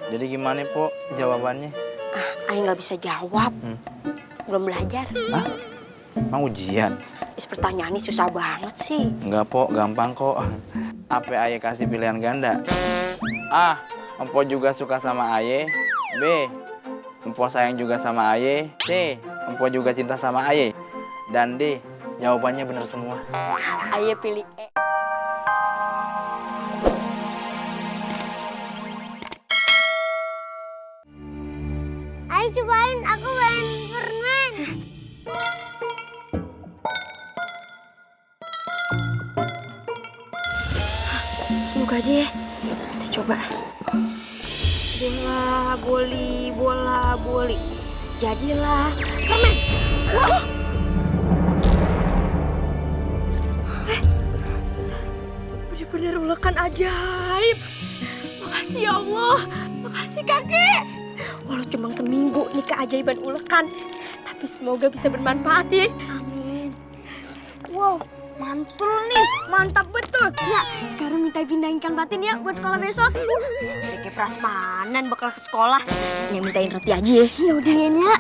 Jadi gimana, Po, jawabannya? Ayah nggak bisa jawab. Belum belajar. Hah? Emang ujian? Pertanyaannya susah banget sih. Enggak, Po, gampang kok. Apa Aye kasih pilihan ganda? A, Empo juga suka sama Aye. B, Empo sayang juga sama Aye. C, Empo juga cinta sama Aye. Dan D, jawabannya benar semua. Ayah pilih E. Ayo cobain, aku main permen. Semoga aja ya. Kita coba. Bola boli. Jadilah permen. Wah! Bener-bener ulekan ajaib. Makasih ya Allah. Makasih kakek. Walau cuma seminggu nih keajaiban ulekan. Tapi semoga bisa bermanfaat ya. Amin. Wow, mantul nih. Mantap betul. Ya, sekarang minta pindahin ikan batin ya buat sekolah besok. Kayak prasmanan bakal ke sekolah. Yang mintain roti aja ya. Ya udah ya.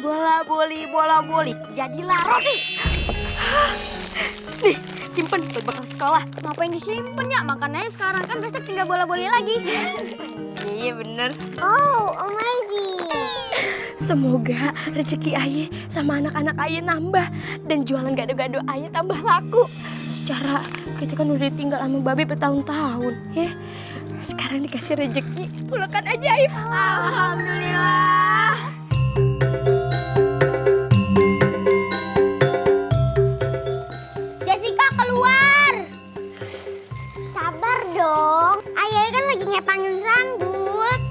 Bola boli. Jadilah roti. Nih, simpen buat bakal sekolah. Ngapain disimpen ya? Makan aja sekarang, kan besok tinggal bola-boli lagi. Iya bener. Oh, amazing. Semoga rezeki Aye sama anak-anak Aye nambah. Dan jualan gado-gado Aye tambah laku. Secara kita kan udah tinggal sama Babe bertahun-tahun. Ya. Sekarang dikasih rezeki. Ulekan ajaib. Alhamdulillah. Jessica keluar. Sabar dong. Ayah kan lagi ngepangin rambut.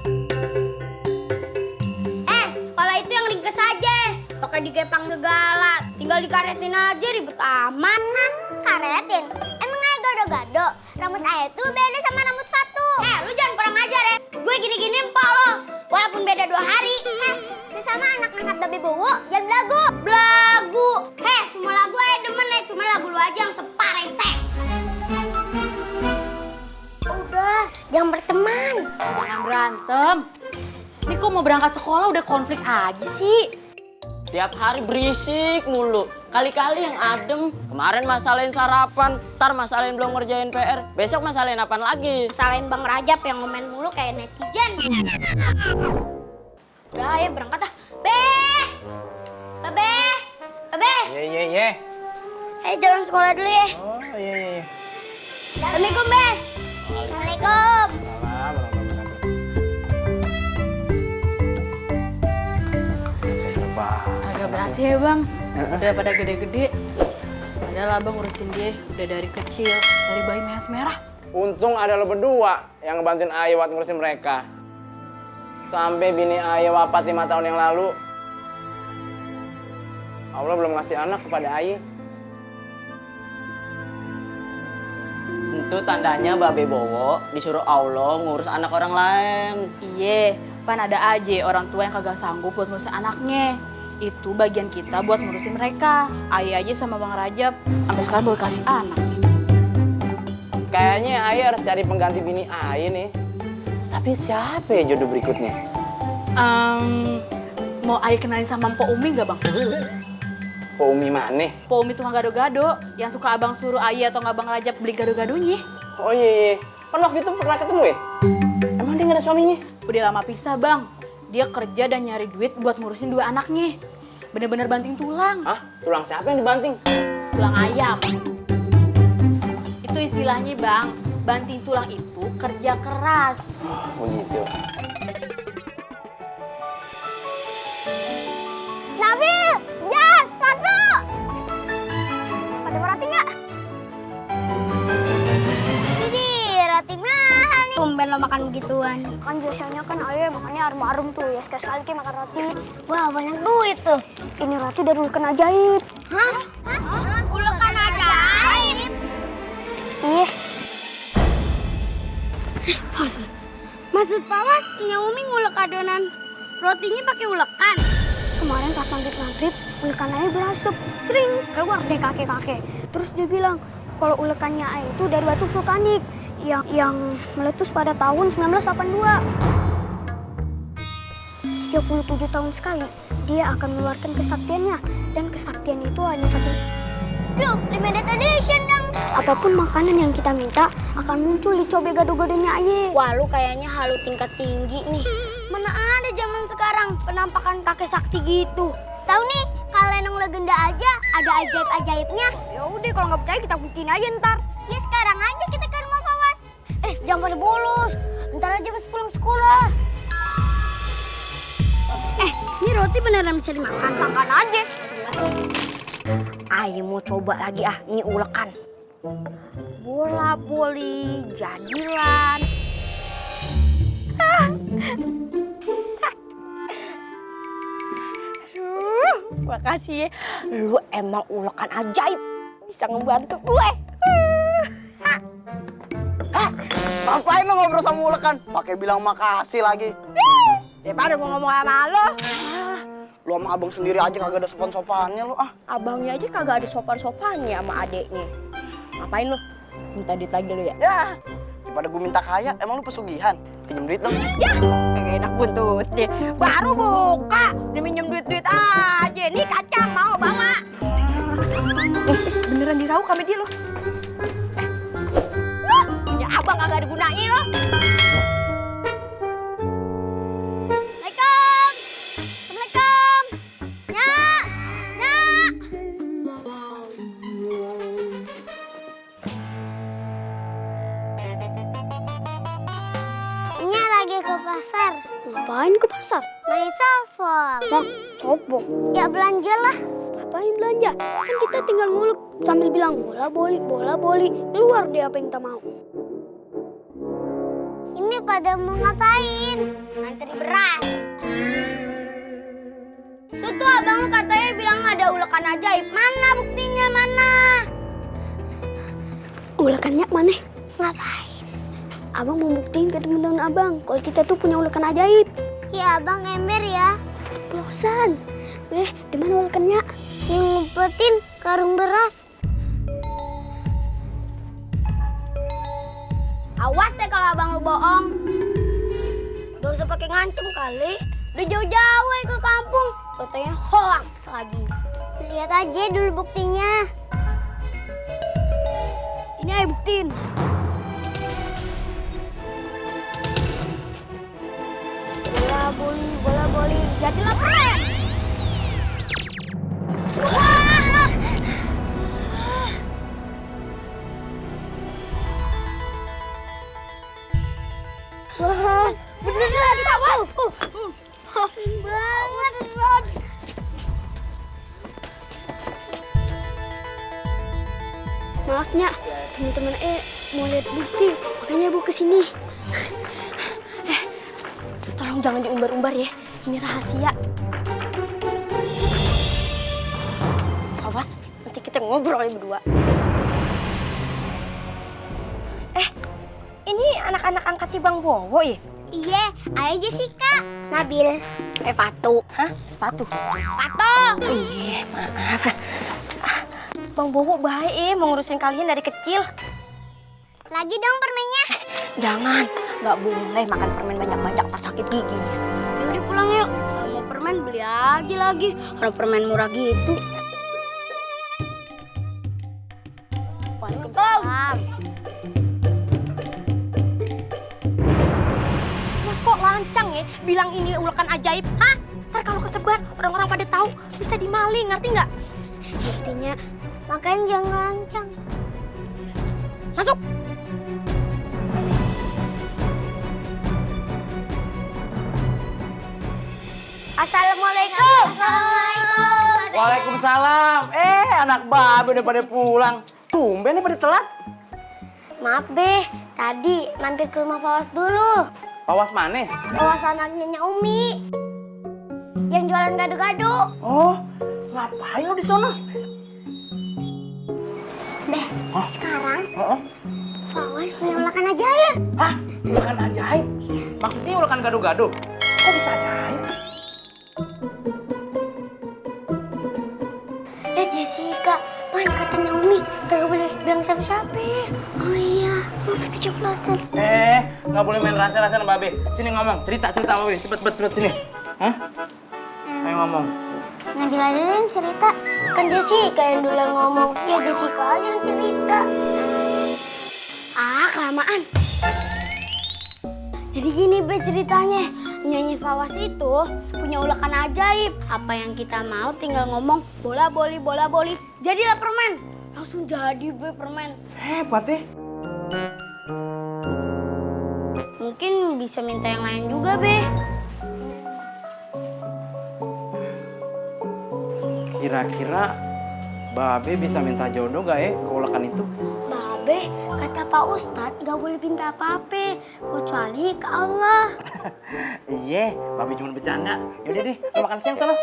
Sekolah itu yang ringkes aja. Pakai dikepang segala. Tinggal dikaretin aja, ribet aman. Hah? Karetin? Emang ayah gado-gado? Rambut ayah tuh beda sama rambut Fatu. Lu jangan kurang ajar ya. Gue gini-gini empok lo. Walaupun beda 2 hari. Sesama anak-anak Babe Bowo, jangan belagu. Belagu. Semua lagu ayah demen ya. Cuma lagu lu aja yang separesek. Udah, jangan berteman. Jangan berantem. Ini kok mau berangkat sekolah udah konflik aja sih? Tiap hari berisik mulu. Kali-kali yang adem. Kemarin masalahin sarapan, ntar masalahin belum ngerjain PR. Besok masalahin apaan lagi? Salahin Bang Rajab yang ngomen mulu kayak netizen. Udah, ayo berangkat ah. Babe. Ye. Ayo jalan sekolah dulu ya. Oh, iya. Assalamualaikum, Be. Waalaikumsalam. Agak berhasil ya bang. Udah pada gede-gede. Padahal abang ngurusin dia udah dari kecil. Dari bayi merah. Untung ada lo berdua yang ngebantuin Aye buat ngurusin mereka. Sampai bini Aye wafat 5 tahun yang lalu, Allah belum ngasih anak kepada Aye. Itu tandanya Babe Bowo disuruh Allah ngurus anak orang lain. Iya, pan ada aja orang tua yang kagak sanggup buat ngurusin anaknya. Itu bagian kita buat ngurusin mereka. Ayah aja sama Bang Rajab sampai sekarang baru kasih anak. Kayaknya Aye harus cari pengganti bini Aye nih. Tapi siapa ya jodoh berikutnya? Mau Ayah kenalin sama Mpok Umi nggak bang? Po Umi mana? Mpok Umi tukang gado-gado yang suka abang suruh Ayah atau nggak Bang Rajab beli gado-gadonya. Oh iya. Kan waktu itu pernah ketemu ya? Emang dia nggak ada suaminya? Udah lama pisah bang. Dia kerja dan nyari duit buat ngurusin 2 anaknya. Bener-bener banting tulang. Hah? Tulang siapa yang dibanting? Tulang ayam. Itu istilahnya bang. Banting tulang itu kerja keras. Oh gitu. Nabil, Jas, Fatu. Ada mau roti nggak? Ini roti mahal nih. Tumben lo makan begituan. Kan biasanya kan ayah makannya arum-arum tuh. Ya sekali-sekali kayak makan roti. Wah, banyak duit tuh. Ini roti dari ulekan ajaib. Hah? Ulekan ajaib? Iya. Maksud Pawas, Umi ngulek adonan rotinya pakai ulekan. Kemarin pas maghrib, ulekan ayah berasap, cering, keluar deh kakek-kakek. Terus dia bilang, kalau ulekannya ayah itu dari batu vulkanik yang meletus pada tahun 1982. 27 tahun sekali dia akan mengeluarkan kesaktiannya. Dan kesaktian itu hanya satu. Duh, limited edition dong. Apapun makanan yang kita minta akan muncul di cobek gado-gadonya Aye. Wah, lu kayaknya halu tingkat tinggi nih. Mana ada zaman sekarang penampakan kakek sakti gitu. Tahu nih, kalau Lenong Legenda aja ada ajaib-ajaibnya. Ya udah, kalau nggak percaya kita buktiin aja ntar. Ya sekarang aja kita ke rumah Fawas. Jangan pada bolos. Ntar aja pas pulang sekolah. Ini roti beneran bisa dimakan? Makan aja. Ayo mau coba lagi ini ulekan. Bola boli jadilan. Aduh, makasih ya. Lu emang ulekan ajaib. Bisa ngebantu gue. Ngapain lo ngobrol sama ulekan? Pakai bilang makasih lagi. Daripada mau ngomong sama lo. Lu sama abang sendiri aja kagak ada sopan-sopannya lu Abangnya aja kagak ada sopan-sopannya sama adeknya. Ngapain lu? Minta duit lagi lu ya? Daripada gue minta kaya, emang lu pesugihan? Pinjem duit dong. Ya, kagak enak buntut deh. Baru buka, dia minjem duit-duit aja. Nih kacang mau bawa. Beneran diraup sama dia lo. Ya abang kagak ada gunanya lo. Ngapain ke pasar? Main shuffle. Bang, sombong. Ya belanjalah. Ngapain belanja? Kan kita tinggal nguluk sambil bilang bola boli. Keluar deh apa yang kita mau. Ini pada mau ngapain? Ngantri beras. Tuh abang lu katanya bilang ada ulekan ajaib. Mana buktinya mana? Ulekannya mana? Ngapain? Abang mau buktiin ke teman-teman abang kalau kita tuh punya ulekan ajaib. Ya abang ember ya. Keceplosan. Udah, di mana ulekannya? Yang ngumpetin karung beras. Awas deh kalau abang lu bohong. Gak usah pakai ngancem kali. Udah jauh-jauh ya ke kampung. Katanya hoax lagi. Lihat aja dulu buktinya. Ini ayo buktiin. Bola boli, jadilah keren. Wah, beneran awas. Banget, Rod. Maafnya, teman-teman mau lihat bukti, makanya Bu kesini. Tolong jangan diumbar-umbar ya, ini rahasia. Awas, nanti kita ngobrol berdua. Ini anak-anak angkatnya Bang Bowo ya? Iya, Ayah Jessica, Nabil, Fatu. Hah? Sepatu? Sepatu! Iya, maaf. Bang Bowo baik ya, mau ngurusin kalian dari kecil. Lagi dong permennya. Jangan, nggak boleh makan permen banyak-banyak, tak sakit gigi. Yaudah pulang yuk. Kalau mau permen beli aja lagi. Kalau permen murah gitu. Waalaikumsalam. Mas kok lancang ya bilang ini ulekan ajaib? Hah? Ntar kalau kesebar orang-orang pada tahu bisa dimaling, ngerti nggak? Ngertinya. Makanya jangan lancang. Masuk. Assalamualaikum. Waalaikumsalam. Anak babe udah pada pulang. Tumben nih pada telat. Maaf Be, tadi mampir ke rumah Fawas dulu. Pawas mana? Fawas anaknya Nya Umi. Yang jualan gado-gado. Oh, ngapain lo di sana? Be, sekarang Oh, Fawas punya ulekan ajaib. hah? Ulekan ajaib? Maksudnya ulekan gado-gado? Kok bisa ajaib? Jessica, pan katanya Umi kagak boleh bilang siapa-siapa. Oh iya, Max keceplosan. Nggak boleh main rasa-rasa sama Babe. Sini ngomong, cerita Babe. Cepet sini. Hah? Ayo ngomong. Nabila dulu yang cerita. Kan Jessica yang duluan ngomong. Ya Jessica aja yang cerita. Ah, kelamaan. Jadi gini Be ceritanya. Nyanyi Fawas itu punya ulekan ajaib. Apa yang kita mau tinggal ngomong bola boli. Jadilah permen. Langsung jadi Be permen. Hebat ya. Mungkin bisa minta yang lain juga Be. Kira-kira Babe bisa minta jodoh gak ya ke ulekan itu? Babe, kata Pak Ustadz gak boleh minta apa-apa. Kecuali ke Allah. Iya, Babe cuma bercanda. Yaudah deh, lo makan siang sana.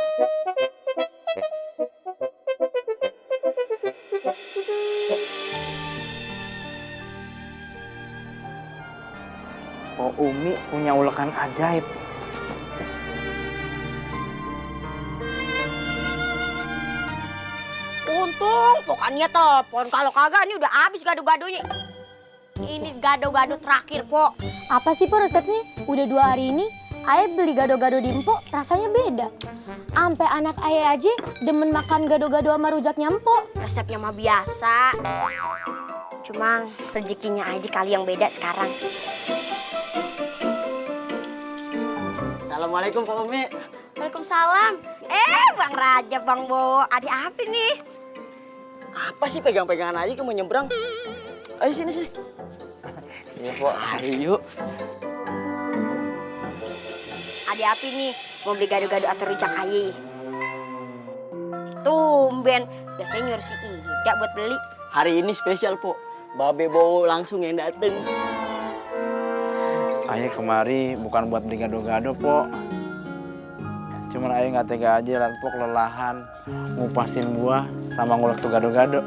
Oh, Umi punya ulekan ajaib. Untung pokoknya telepon. Kalau kagak ini udah habis gado-gadonya. Ini gado-gado terakhir, Po. Apa sih Po resepnya? Udah 2 hari ini, Ayah beli gado-gado di Empok, rasanya beda. Ampe anak Ayah aja demen makan gado-gado sama rujaknya Empok. Resepnya mah biasa. Cuma rezekinya aja kali yang beda sekarang. Assalamualaikum Pak Umi. Waalaikumsalam. Bang Raja, Bang Bo. Ada apa nih? Apa sih pegang-pegangan aja kamu nyebrang? Ayo sini. Iya Pak, ayo. Ada apa nih? Mau beli gado-gado atau rujak aye? Tumben. Biasanya nyuruh si Ida buat beli. Hari ini spesial Po. Babe bawa langsung yang dateng. Ayah kemari bukan buat beli gado-gado, Po. Cuman ayah nggak tega aja liat Po kelelahan ngupasin buah sama ngulek tuh gado-gado.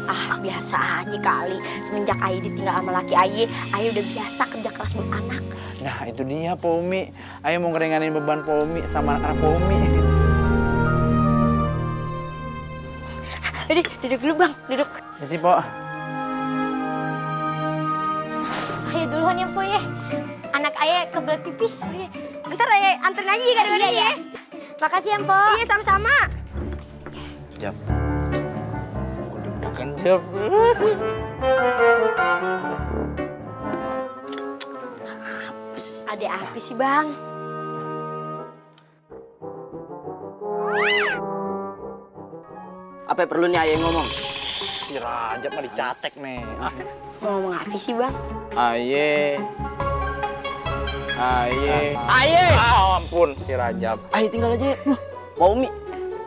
Ah, biasa aja kali. Semenjak Aye ditinggal sama laki Aye udah biasa kerja keras buat anak. Nah, itu dia Po Umi. Ayah mau ngeringanin beban Po Umi sama anak-anak Po Umi. Udah, duduk dulu Bang, duduk. Ya sih, Po. Ayo duluan ya Po ya. Anak Ayah kebelet pipis. Ntar Aye anterin aja gado-gado ya. Makasih ya Po. Iya, sama-sama. Jap. Gue deg-degan, Jap. Ada apa sih Bang? Apa perlu nih ayah ngomong? Si Rajab mah dicatek nih. Mau ngomong apa sih Bang? Aye. Ayah! Ah, ampun, si Rajab. Ayah tinggal aja. Pak Umi,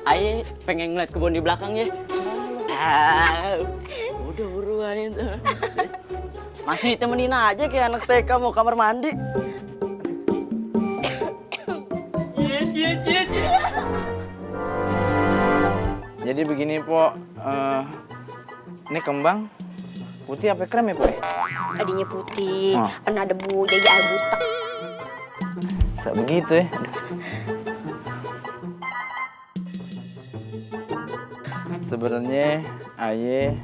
ayah pengen ngeliat kebun di belakang ya. Udah buruan itu. Masih temenin aja kayak anak TK mau kamar mandi. Jadi begini, Po. Ini kembang putih apa krem ya, Po? Tadinya putih, Oh. kena debu, jadi air butek. Bisa begitu ya. Aduh. Sebenarnya Aye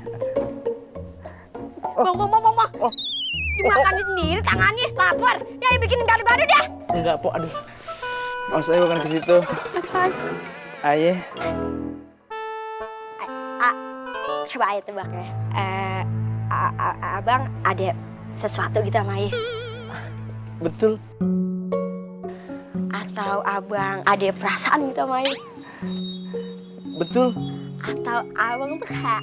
Bang. Dimakan sendiri tangannya, lapar. Ya, Aye bikinin gado-gado dah. enggak, Po. Aduh. Maksud saya bukan ke situ. Apaan? Aye. Coba Aye tebak ya. Abang ada sesuatu gitu sama Aye? Betul. Atau abang ada perasaan gitu sama Aye? Betul. Atau abang tuh kayak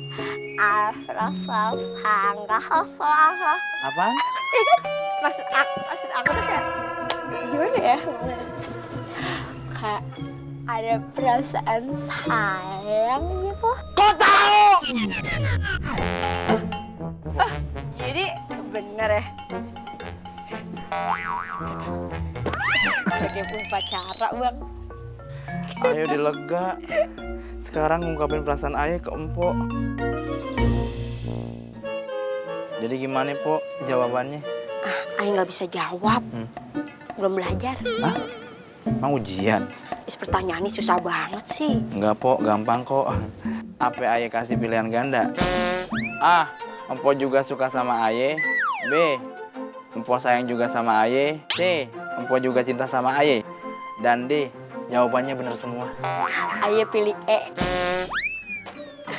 rasa sanggah sama Apaan? maksud aku tuh kayak gimana ya? Kayak ada perasaan sayang gitu. Kau tahu? Jadi bener ya? Kayak upacara Bang. Ayo dilega. Sekarang ngungkapin perasaan Ayah ke Empok. Jadi gimana, Po, jawabannya? Aye nggak bisa jawab. Belum belajar. Hah? Mau ujian? Pertanyaannya susah banget sih. Enggak, Po, gampang kok. Apa Ayah kasih pilihan ganda? A. Empok juga suka sama Ayah. B. Empok sayang juga sama Ayah. C. Empok juga cinta sama Ayah. dan D. Jawabannya benar semua. Aye pilih E.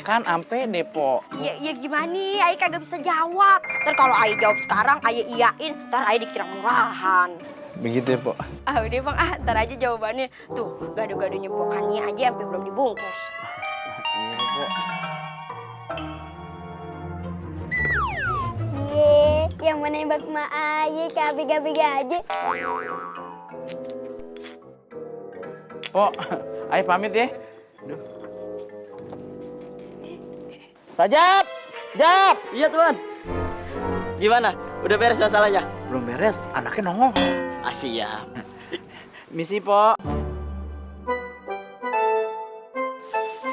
Kan ampe deh, Po. Ya gimana nih, Aye kagak bisa jawab. Ntar kalau Aye jawab sekarang, Aye iyain, ntar Aye dikira murahan. Begitu ya, Po. Ah udah bang, ntar aja jawabannya. Tuh, gado-gadonya pokannya aja sampai belum dibungkus. Iya, Po. Yang menembak Ma Aye kabig-kabig aja. Po, Aye pamit ya. Duh. Rajab! Jab! Iya tuan. Gimana? Udah beres masalahnya? Belum beres, anaknya nongol. Ah, siap. Misi, Po.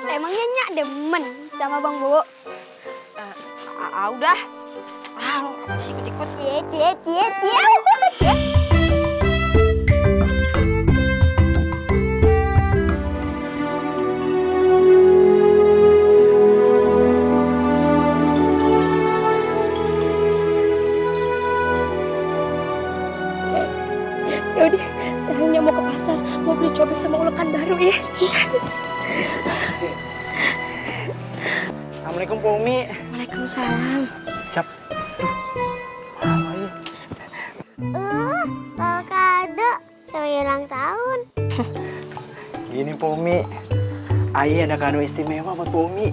Emangnya Nyak demen sama Bang Bowo? Udah. Lu apa sih ikut-ikut? Cie. Yaudah, sekarang Nyak mau ke pasar, mau beli cobek sama ulekan baru ya. Assalamualaikum, Po Umi. Waalaikumsalam. Cap. Bawa kado sama ulang tahun. Gini, Po Umi. Aye ada kado istimewa buat Po Umi.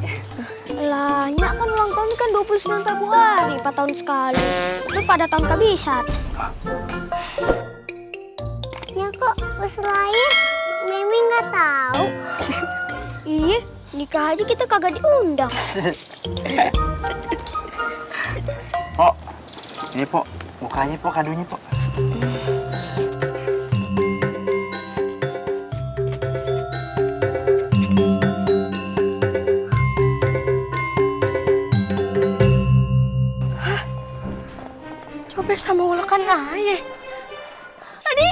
Lah, Nyak kan ulang tahun kan 29 Februari, 4 tahun sekali. Itu pada tahun kehabisan. Nyak kok pas lahir, Mimi nggak tahu. Iya, nikah aja kita kagak diundang. Po, ini Po, mukanya Po, kadonya Po. Cobek sama ulekan Aye. Jadi,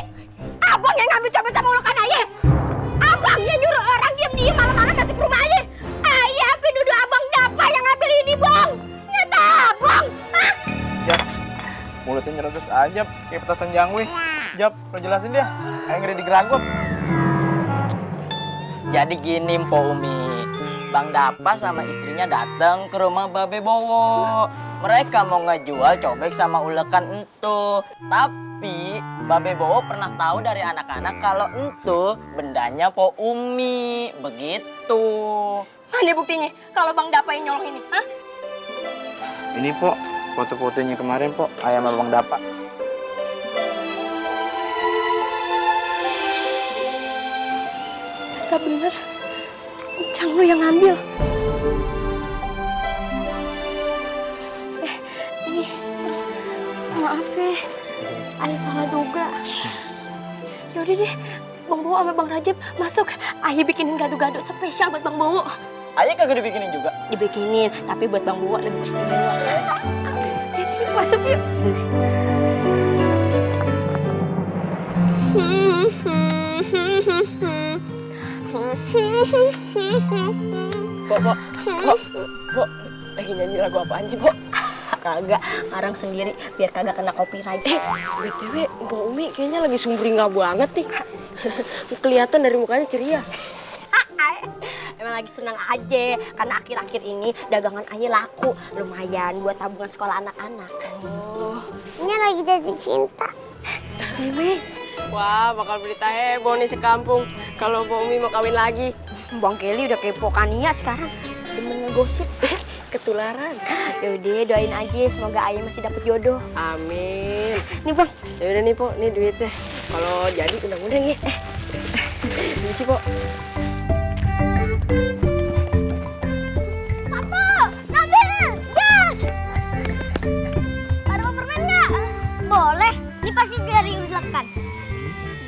abang yang ngambil cobek sama ulekan Aye? Abang yang nyuruh orang diem-diem malam-malam masuk rumah Aye? Aye apa nuduh abang Dapa yang ngambil ini, Bang? Nyata abang! Hah? Jap, mulutnya nyerocos aja kayak petasan jangwe. Jap, lo jelasin dia. Ayo ngeri digeragot. Jadi gini, Po Umi. Bang Dapa sama istrinya datang ke rumah Babe Bowo. Mereka mau ngejual cobek sama ulekan entu. Tapi Babe Bowo pernah tahu dari anak-anak kalau entu bendanya Po Umi. Begitu. Mana buktinya kalau Bang Dapa yang nyolong ini? Hah? Ini Po, foto-fotonya kemarin Po, ayam sama Bang Dapa. Ternyata bener. Cang lu yang ngambil. Ini maaf ya, Aye salah duga. Yaudah deh, Bang Bowo sama Bang Rajab masuk. Aye bikinin gado-gado spesial buat Bang Bowo. Ayah kagak dibikinin juga. Dibikinin, tapi buat Bang Bowo lebih istimewa. Yaudah, masuk yuk. Po, lagi nyanyi lagu apaan sih, Po? Kagak, ngarang sendiri biar kagak kena copyright. BTW, Mbak Umi kayaknya lagi sumringah banget nih. Kelihatan dari mukanya ceria. Emang lagi senang aja, karena akhir-akhir ini dagangan Aye laku. Lumayan buat tabungan sekolah anak-anak. Ini lagi jatuh cinta. Wah, bakal berita heboh nih sekampung kalau Mbak Umi mau kawin lagi. Bang Kelly udah kepo Kania sekarang. Demen ngegosip. Ketularan. Yaudah, doain aja semoga Aye masih dapet jodoh. Amin. Nih Bang, Ya udah nih, Po, nih duitnya. Kalau jadi undang-undang ya. Ini sih, Po. Nabil, gas! Ada mau permen nggak? Boleh, ini pasti dari ulekan.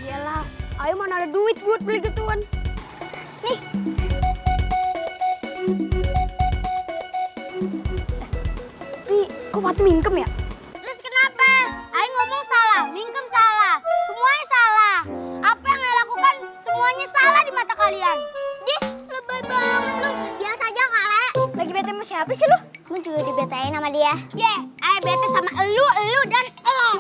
Iyalah, ayo mana ada duit buat beli gituan. Nih. Tapi kok Fat mingkem ya? Terus kenapa? Ayo ngomong salah, mingkem salah. Semuanya salah. Apa yang Ayo lakukan semuanya salah di mata kalian. Dih, lebay banget lu. Biasa aja kali. Lagi bete sama siapa sih lu? Kamu juga dibetain sama dia. Ayo bete sama elu dan elo.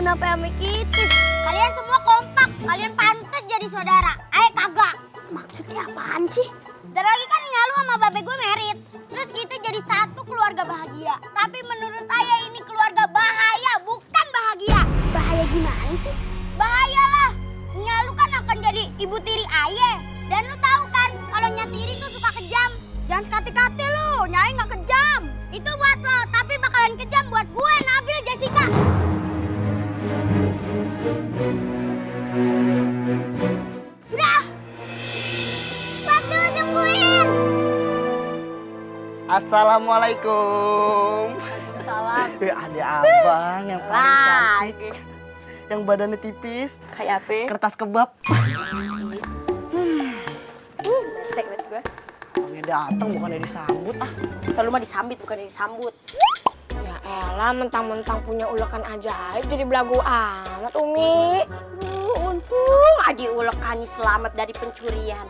kenapa sama kita? Kalian semua kompak, kalian pantas jadi saudara. Kagak. Maksudnya apaan sih? Ntar lagi kan Nyalu sama babe gue merit. Terus kita jadi satu keluarga bahagia. Tapi menurut ayah ini keluarga bahaya, bukan bahagia. Bahaya gimana sih? Bahaya lah. Nyalu kan akan jadi ibu tiri ayah. Dan lu tahu kan kalau nyatiri tuh suka kejam. Jangan sekati-kati lu, Nyai nggak kejam. Itu buat lo, tapi bakalan kejam buat gue, Nabil, Jessica. Udah. Batu tungguin. Assalamualaikum. Salam. Ada abang yang paling cantik. Yang badannya tipis. Kayak apa? Kertas kebab. Teknik gue. Abangnya datang bukannya disambut ah. Kalau mah disambit bukan disambut. Ya elah, mentang-mentang punya ulekan ajaib jadi belagu amat, Umi. Untung Adi ulekani selamat dari pencurian.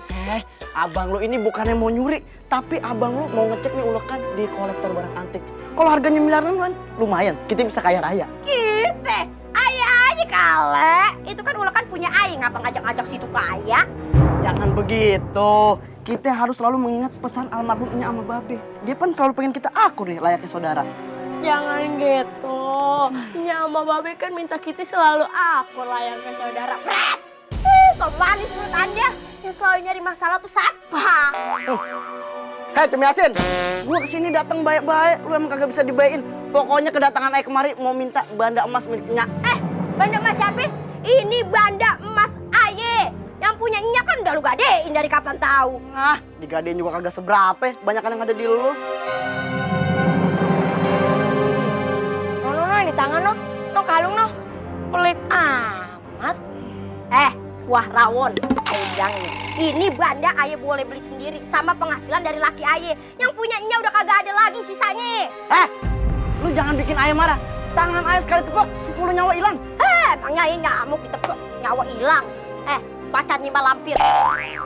Abang lu ini bukannya mau nyuri, tapi abang lu mau ngecek nih ulekan di kolektor barang antik. Kalau harganya miliaran kan lumayan, kita bisa kaya raya. Kita, ayah aja kale. Itu kan ulekan punya ayah, ngapa ngajak-ngajak situ kaya? Jangan begitu. Kita harus selalu mengingat pesan almarhumnya sama Babe. Dia kan selalu pengen kita akur nih layaknya saudara. Jangan gitu. Nyama Babe kan minta kita selalu akur layaknya saudara. Pret! So manis menurut Anda. Yang selalu nyari masalah tuh siapa? Hei Cumi Asin, gua kesini datang baik-baik, lu emang kagak bisa dibayain. Pokoknya kedatangan Ayah kemari mau minta banda emas miliknya. Banda emas siapa? Ini banda emas Aye. Yang punya Nya kan udah lu gadein dari kapan tahu. Ah, digadein juga kagak seberapa, banyakan yang ada di lu. No, di tangan no kalung no. Pelit amat. Wah rawon, ayang nih. Ini banda Aye boleh beli sendiri sama penghasilan dari laki Aye. Yang punya Nya udah kagak ada lagi sisanya. Lu jangan bikin Ayah marah. Tangan Ayah sekali tepuk, 10 nyawa hilang. Emangnya Aye nyamuk ditepuk, nyawa hilang. Pacar nih lampir.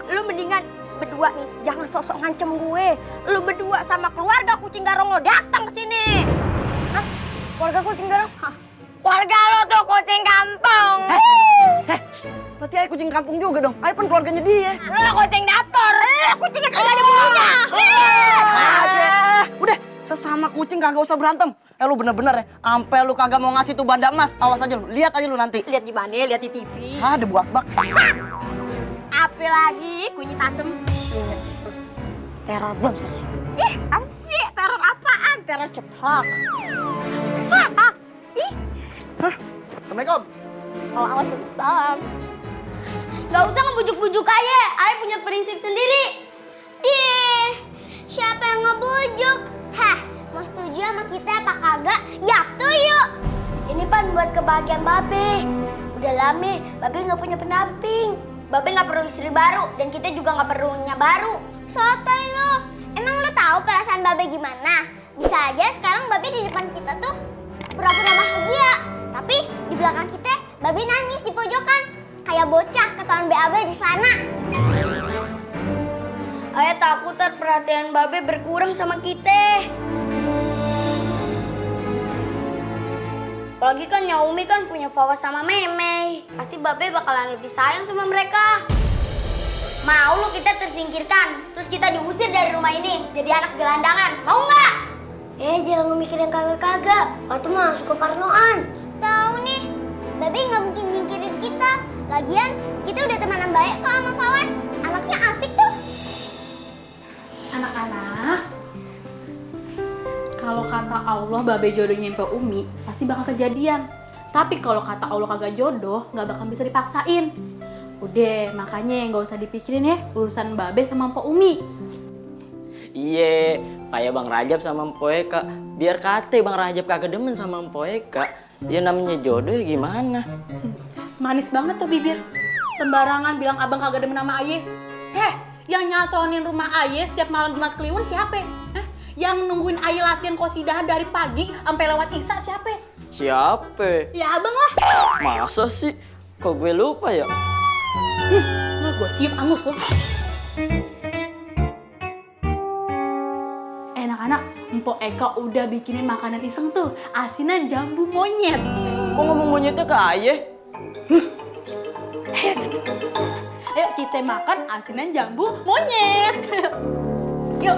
Lu mendingan berdua nih, jangan sosok ngancem gue. Lu berdua sama keluarga kucing garong lo datang ke sini. Hah? Keluarga kucing garong? Keluarga lo tuh kucing kampung. Berarti Ayah kucing kampung juga dong. Ayah kan keluarganya dia. Lo kucing dapur. Kucingnya kagak ada punya. Udah, sesama kucing kagak usah berantem. Lu bener-bener ya, ampe lu kagak mau ngasih tuh banda emas. Awas aja lu, lihat aja lu nanti. Lihat di mana? Lihat di TV. Ada buas bak. Apa lagi? Kunyit asem. Teror belum selesai. Apa sih? Teror apaan? Teror ceplok. Assalamualaikum. Waalaikumsalam. Gak usah ngebujuk-bujuk Ayah. Ayah punya prinsip sendiri. Siapa yang ngebujuk? Mau setuju sama kita apa kagak? Yap tuh yuk. Ini pan buat kebahagiaan Babe. Udah lama Babe nggak punya pendamping. Babe nggak perlu istri baru dan kita juga nggak perlu Nya baru. Sotoy lo. Emang lo tahu perasaan Babe gimana? Bisa aja sekarang Babe di depan kita tuh pura-pura bahagia. Tapi di belakang kita Babe nangis di pojokan. Kayak bocah ketahuan BAB di sana. Ayah takut perhatian Babe berkurang sama kita. Apalagi kan Naomi kan punya Fawas sama Meme. Pasti Babe bakalan lebih sayang sama mereka. Mau lo kita tersingkirkan, terus kita diusir dari rumah ini jadi anak gelandangan. Mau nggak? Jangan mikir yang kagak-kagak. Waktu mah suka parnoan. Tahu nih, Babe nggak mungkin nyingkirin kita. Lagian kita udah temenan baik kok sama Fawas. Anaknya asik tuh. Anak-anak, kalau kata Allah Babe jodohnya Mpe Umi pasti bakal kejadian. Tapi kalau kata Allah kagak jodoh, nggak bakal bisa dipaksain. Udah, makanya nggak usah dipikirin ya urusan Babe sama Mpe Umi. Iya, kayak Bang Rajab sama Mpo Eka. Biar kate Bang Rajab kagak demen sama Mpo Eka. Ya namanya jodoh ya gimana? Manis banget tuh bibir. Sembarangan bilang abang kagak demen sama Aye. Yang nyatronin rumah Aye setiap malam Jumat Kliwon siapa? Yang nungguin Aye latihan qosidahan dari pagi sampai lewat Isya siapa? Siapa? Ya abang lah. Masa sih? Kok gue lupa ya? Nggak, gue tiup angus tuh. Anak-anak, Mpok Eka udah bikinin makanan iseng tuh, asinan jambu monyet. Kok ngomong monyetnya ke ayah? Ayo kita makan asinan jambu monyet. Yuk.